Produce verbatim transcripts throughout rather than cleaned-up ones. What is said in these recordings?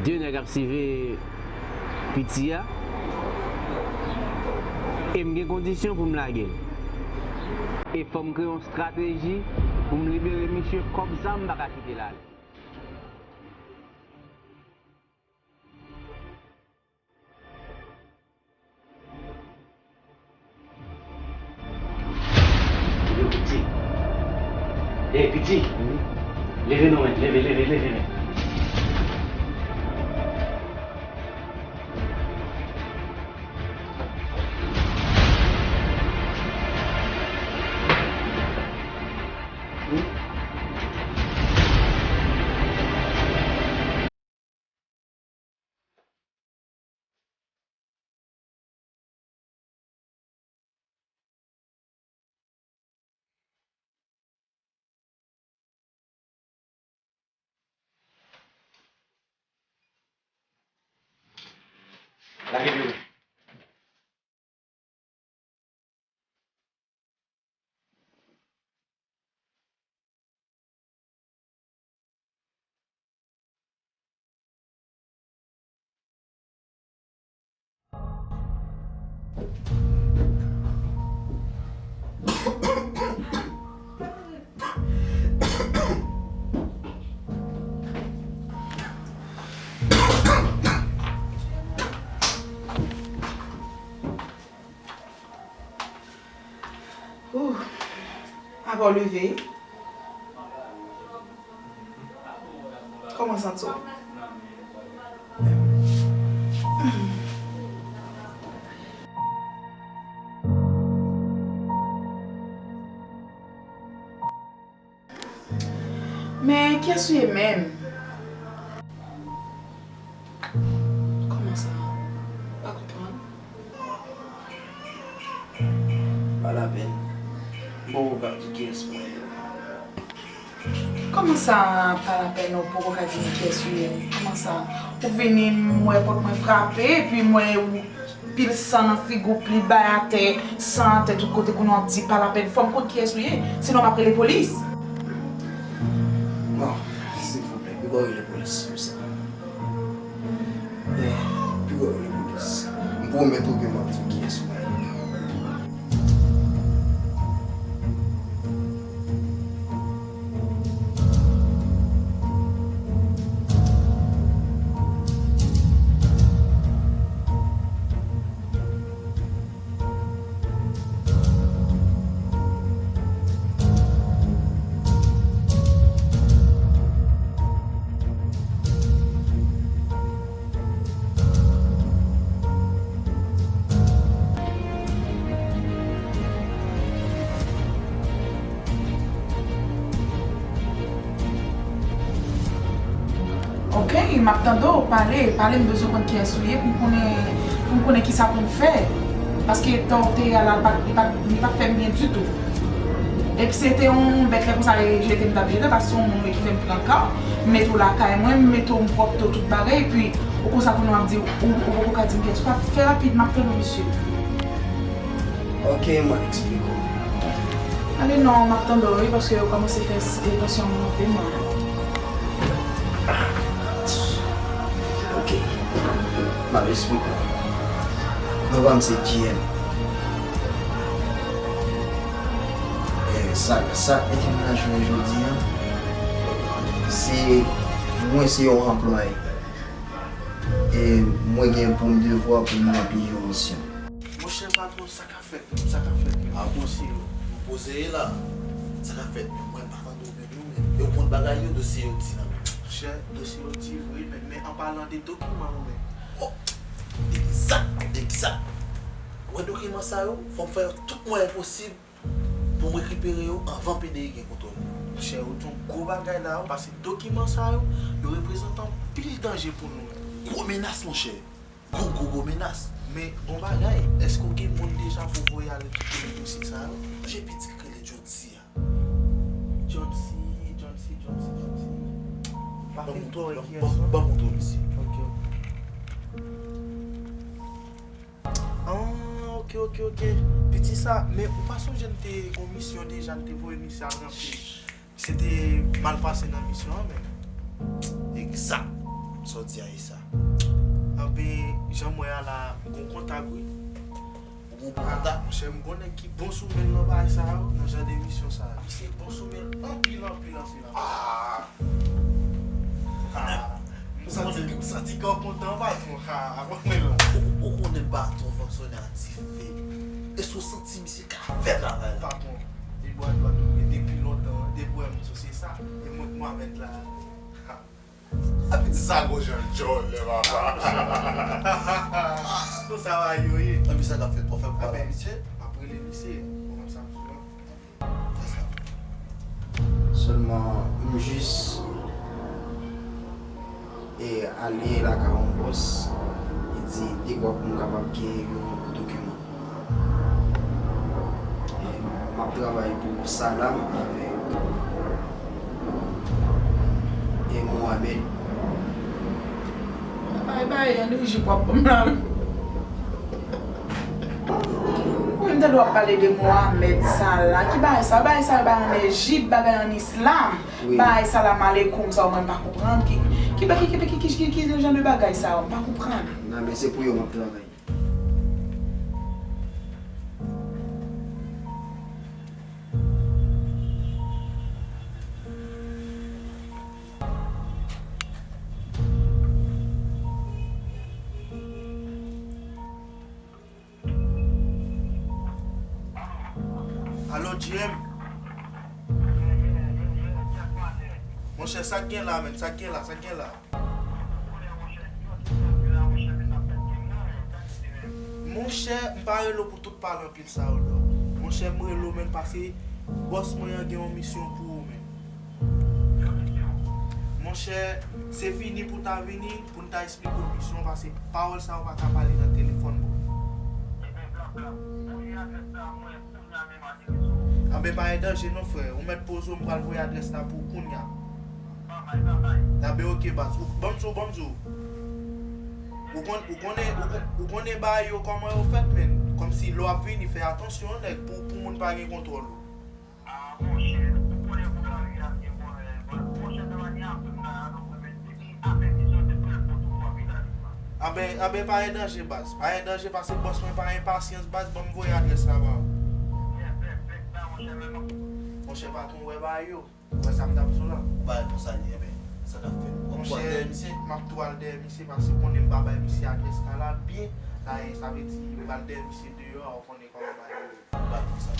De nèg ap sive piti a, e m gen kondisyon pou m lage l. E fò m kreye yon estrateji pou m libere misye, kòm sa m pa ka kite l ale. Yo, piti. Ey, piti. Leve non, men. Leve, leve, leve, men. Lage pye w. Ou, apa w leve? Kòman w santi w? Men kiyès ou ye menm? Kòman sa? M pa konprann. Pa lapèn. M poko ka di kiyès mwen ye. Kòman sa, pa lapèn, ou poko ka di m kiyès ou ye? Kòman sa? Ou vini, m wè pòt mwen frape, epi m wè ou pil san nan figi w, pli bay atè, san atè tout kote, kounye a w ap di pa lapèn. Fò m konn kiyès ou ye, sinon m ap rele polis. Bon, silvouplè, piga w rele polis pou sa. Men, piga w rele polis. M pwomèt ou ke m ap di w kiyès mwen ye. Ok, m ap tande w, pale, pale, m bezwen konn kiyès ou ye pou m konnen, pou m konnen kisa pou m fè. Paske tan w te ye a la, li pa t, li pa t, li pa t fè m byen ditou. Epi se te yon bèt lè konsa, e jete m t ap jete, paske se yon moun ki fè m pran ka, m mete w lakay mwen, m mete w, m pwòpte w tout bagay, epi ou konsa kounye a w ap di, ou, ou poko ka di m kiyès ou, fè rapid, m ap tande w, mesye. Ok, mwen eksplike w. Ale non, m ap tande w, wi, paske yo kòmanse fè s-, e, tansyon m monte, mwen. Ok. M ap eksplike w. Non pa m se G M. E sa, sa k mete m nan jounen jodi a, se mwen se yon anplwaye. E mwen gen pou m devwa pou m ranpli yon misyon. Monchè patwon, sa k ap fèt menm, sa k ap fèt menm? A bon, se yo. Nou poze ye la. Sa k ap fèt menm? Mwen pa tande w menm non, men. E w konn bagay yo, dosye yo di nan men. Monchè, dosye yo di vre, men, men an palan de dokiman yo menm. Oh! Egzak, egzak. Ou wè dokiman sa yo, fò m fè tout mwayen posib pou m rekipere yo anvan P D I gen kontwòl. Monchè, ou di yon gwo bagay la, wi, paske dokiman sa yo, yo reprezante anpil danje pou nou menm. Gwo menas, monchè. Gwo, gwo, gwo menas. Men, gon bagay, èske w gen moun deja pou voye al rekipere dosye sa yo? Sonje piti k rele Johncy a. Johncy, Johncy, Johncy, Johncy. Pa fin twò wè kiyès non. Ban m montre w misye. Ok, ok. Ah, ok, ok, ok. Piti sa, men ou pa sonje n te gon misyon deja, n te voye misye al ranpli. Se te mal pase nan misyon an menm. Egzak. Sa w di a e sa? Anben, jan m wè a la, m gon kontak, wi. Ou gon bon kontak? Monchè, m gon nèg ki bon sou men l nan bagay sa yo, nan jan de emisyon sa yo. Misye bon sou men l anpil, anpil, anpil, anpil. Ah! Ah! M santi, m santi kè w kontan, patwon. Ah, bon, men la. Ou, ou konnen patwon fonksyonè a dife. Èske w santi misye ka fè travay la? Patwon, li bò dwat ou ye depi lontan, depi w wè m sou se sa. E mwen k Mohamed la. Ah. A piti sa gon jan l djòlè, papa. Konsa bagay yo ye. Anben, sa k ap fèt? W ap fè m pale a misye? M ap rele misye. Ou konn sa m sou la. Fè sa. Sèlman, m jis, e, ale lakay yon bòs, e di, dekwa pou m kapab gen yon dokiman. E, m ap travay pou Salam avèk, e, Mohamed. Bay, bay, ann rejip w ap ban m la. Wi, m tande w ap pale de Mohamed Salah. Ki bagay sa? Bagay sa yo bay ann Ejip, bagay ann Islam. Wi. Bagay salam alekoum sa yo, mwen m pa konprann. Ki, ki, ki jan de bagay sa yo? M pa konprann. Non, men se pou yo m ap travay. Alo, G M? Monchè, sa k gen la, menn? Sa k gen la? Sa k gen la? Monchè, m pa rele w pou tout pale anpil sa yo, non. Monchè, m rele w, menn, paske bòs mwen an gen yon misyon pou ou, menn. Monchè, se vini pou w ta vini, pou n ta eksplike w misyon, paske pawòl sa yo pa ka pale nan telefòn, bro. Anben, pa gen danje non, frè. Ou mèt poze w, m pral voye adrès la pou ou kounya. Anben, oke, baz. Ou, ban m di w, ban m di w. Ou konn, ou konnen, ou kon-, ou konnen bagay yo kòman yo fèt, menn. Kòmsi lè w ap vini, fè atansyon, nèg, pou, pou moun pa gen kontwòl ou. Anben, anben, pa gen danje, baz. Pa gen danje, paske bòs mwen pa enpasyans, baz. Ban m voye adrès la ba ou. Monchè, patwon, wè bagay yo. Ou wè sa m t ap di w la? Bagay konsa li ye, men sa k ap fèt. W ap tou al dèyè misye? M ap tou al dèyè misye, paske ou konnen m pa bay misye adrès la, la byen. Sa, sa vle di, m pral dèyè misye deyò a, ou konnen kòman bagay yo ye. Bagay konsa.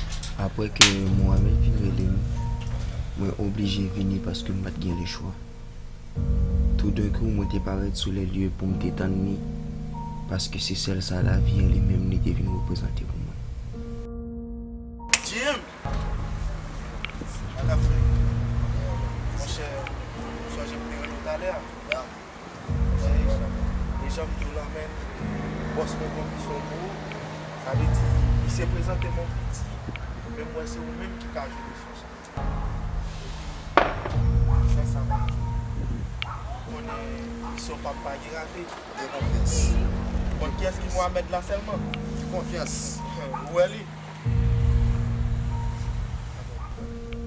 Apre ke Mohamed fin rele m, mwen oblije vini paske m pa t gen lechwa. Toudenkou, mwen te parèt sou lè lye pou m te tann li, paske se sèl sa lavi an li menm li te vin reprezante pou mwen. G M! Sa k ap fèt? Monchè, ou sonje m te rele w talè a? E, e jan m di w la, menn, bòs mwen pran misyon pou ou. Sa vle di, misye prezante m yon piti, men m wè se ou menm ki ka jwe misyon sa. Fè sa, pa konnen misyon pa m pa gen rate. Fè konfyans. Konn kiyès ki Mohamed la sèlman? Fè konfyans. Ou wè li?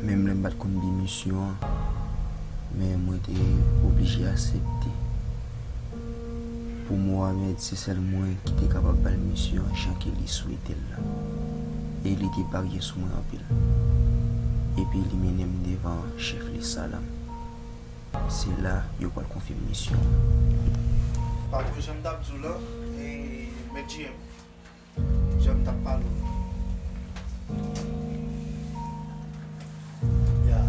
Menm lè m pa t konn bi misyon an, men mwen te oblije aksepte. Pou Mohamed, se sèl mwen ki te kapab ba l misyon an jan ke li swete l la. E li te parye sou mwen anpil. Epi li mennen m devan chèf li Salam. Se la yo pral konfye m misyon an. Patwon, jan m t ap di w la, e, Mèt G M, jan m t ap pale w. Ya.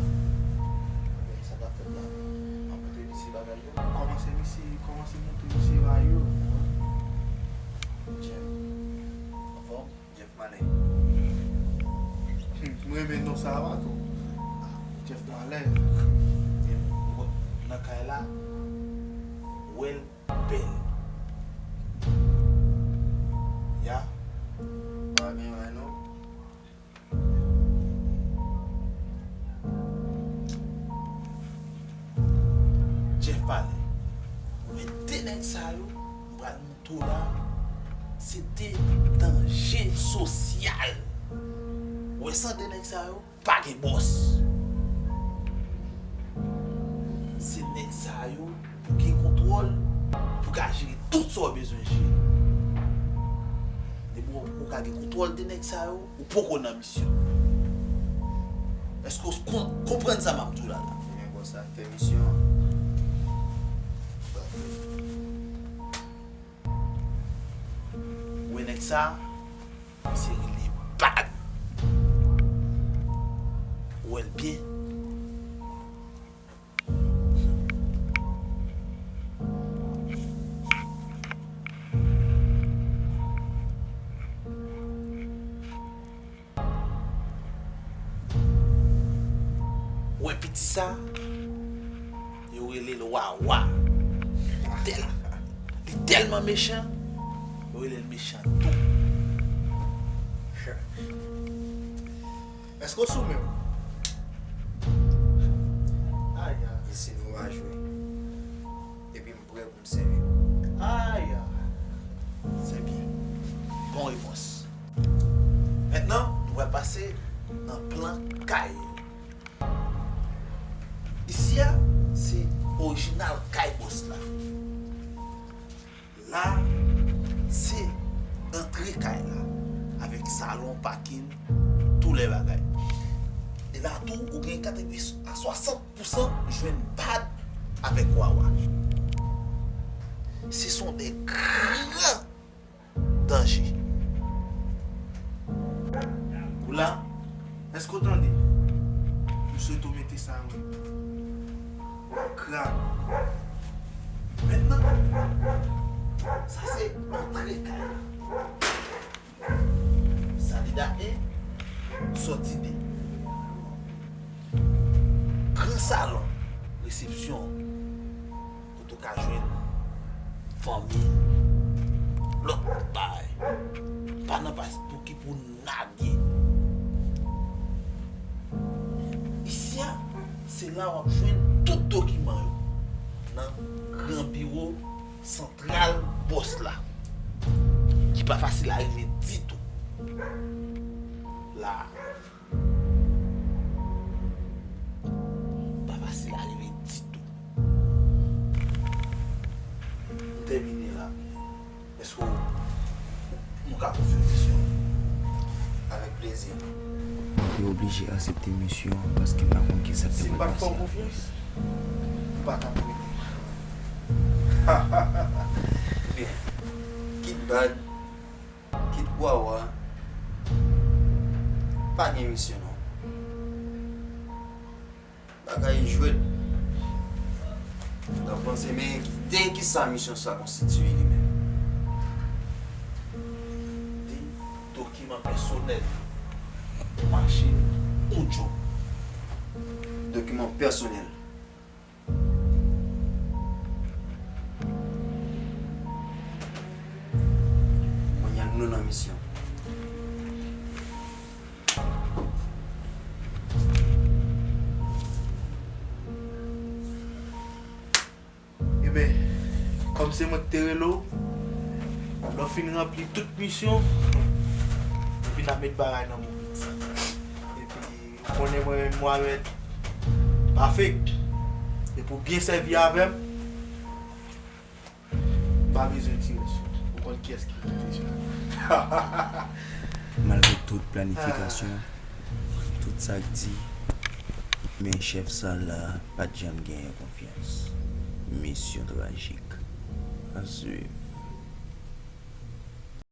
Sa k ap fèt la? M ap montre misye bagay yo. Kòmanse misye, kòmanse montre misye bagay yo. Jeff. Anfòm? Jeff Malè. Hmm, m renmen non sa a, patwon. Jeff Malè. Nan kay la, Well Bèl. Ya. Pa gen anyen non. Jeff Palais. Ou wè de nèg sa yo, m pral montre w la, se de danje sosyal. Ou wè san de nèg sa yo, pa gen bòs. Se nèg sa yo, pou gen kontwòl pou w ka jere tout sa w bezwen jere. Depi w poko ka gen kontwòl de nèg sa yo, ou poko nan misyon. Èske w kon- konprann sa m ap di w la la? Men bòs la fè misyon an. Ou wè nèg sa, misye rele Bad. Ou wè l byen? Ou wè piti sa, yo rele l Wawa. Tèl- li tèlman mechan, yo rele l mechan tou. Èske w sou men w? Aya. Isi nou va jwe. Epi m prè pou m sèvi w. Aya. Se byen. Bon repons. Mentnan, nou pral pase nan plan kay. Isi a, se orijinal kay bòs la. La, se antre kay la, avèk salon, pakin, tou lè bagay. E la tou, ou gen katreven a swasant pou san jwenn Bad avèk Wawa. Se son de gran danje. Ou la? Èske w tande? M swete w mete sa wi. W ap kraze. Mentnan, sa se antre kay la. Salida en, sòti de. Gran salon, resepsyon. Kote w ka jwenn fanmi, lòt bagay. Pa nan pas pou ki pou nage. Isi a, se la w ap jwenn tout dokiman yo nan gran biwo santral bòs la, ki pa fasil a rive ditou. La. Pa fasil a rive ditou. M tèmine la. Èske w, nou ka konfye w misyon an? Avèk plezi. Mwen te oblije aksepte misyon an paske m pa konn kisa k t ap pral pase apre. Si m pa t fè w konfyans, m pa t ap rete. Byen. Kit Bad, kit Wawa, pa gen misyon non. Bagay jwèt. Nan panse, men de kisa misyon sa konstitiye li menm? De dokiman pèsonèl, yon machin, yon djòb. Dokiman pèsonèl. Kounye a nou nan misyon. Ebyen, kòm se mwen ki te rele w, lè w fin ranpli tout misyon, epi n ap met bagay nan mouvman. Epi, ou konnen mwen menm, Mohamed, pa fake. Depi w byen sèvi avè m, m pa bezwen ti rès yo. Ou konn kiyès ki rete sou la. Malgre tout planifikasyon, tout sa k di, men chèf sa la pa t janm genyen konfyans. Misyon trajik. A swiv.